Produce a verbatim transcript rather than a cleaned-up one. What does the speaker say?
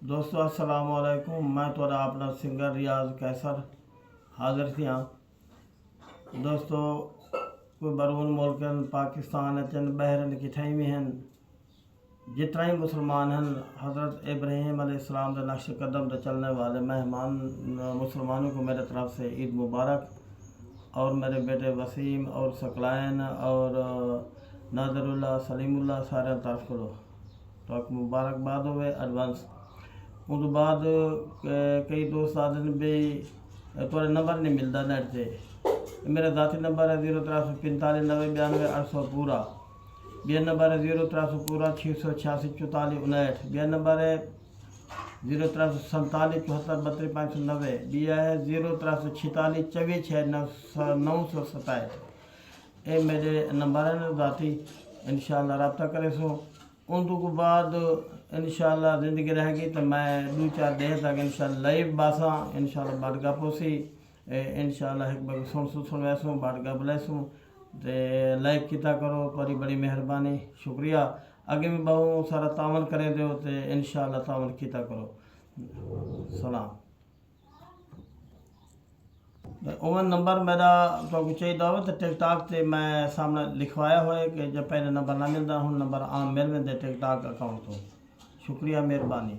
دوستو السلام علیکم، میں تہاݙا اپݨا سنگر ریاض قیصر حاضر تھیاں۔ دوستو، کوئی بیرون ملک ہن، پاکستان اچ ہن، ٻاہر ہن، کتھائیں وی ہن، جتنا ہی مسلمان ہن، حضرت ابراہیم علیہ السلام دے نقش قدم تے چلنے والے مہمان، مسلمانوں کو میرے طرف سے عید مبارک۔ اور میرے بیٹے وسیم اور ثقلین اور نادر اللہ، سلیم اللہ، سارے طرف کولو تہاکوں مبارکباد ہووے ایڈوانس۔ اوں توں بعد، اے، کئی دوست آہدن بھئی، اے، تہاݙا نمبر نہیں ملدا نیٹ تے۔ اے میرا ذاتی نمبر ہے زیرو ترے سو پنتالیس نوے بیانوے اٹھ سو پورا، ٻیا نمبر ہے زیرو ترے سو پورا چھ سو چھیاسی چوتالیس انہٹھ، ٻیا نمبر ہے زیرو ترے سو سنتالیس چوہتر بتری پنج سو نوے، ٻیا ہے زیرو ترے سو چھتالیس چووی چھ نو سو ستاہٹھ۔ اے میݙے نمبر ہن ذاتی، انشاءاللہ رابطہ کریسوں۔ اوں توں کو بعد انشاءاللہ زندگی رہ ڳئی تے میں ݙو چار ݙینھ تک انشاءاللہ لائیو ٻہساں، انشاءاللہ ٻڈھ ڳپ ہوسی۔ اے انشاءاللہ ہک ٻئے کوں سݨسوں، سݨویسوں، ٻڈھ ڳپ لیسوں۔ تے لائیو کیتا کرو، تہاݙی بڑی مہربانی، شکریہ۔ اڳے وی ٻہوں سارا تعاون کریندے ہو تے انشاءاللہ تعاون کیتا کرو۔ سلام۔ اوون نمبر میݙا تہاکوں چاہیدا ہووے تے ٹک ٹاک تے میں سامݨے لکھوایا ہوئے کہ جے پہلے نمبر نہ ملدا، ہݨ نمبر عام مل ویندے ٹک ٹاک اکاؤنٹ توں۔ شکریہ، مہربانی۔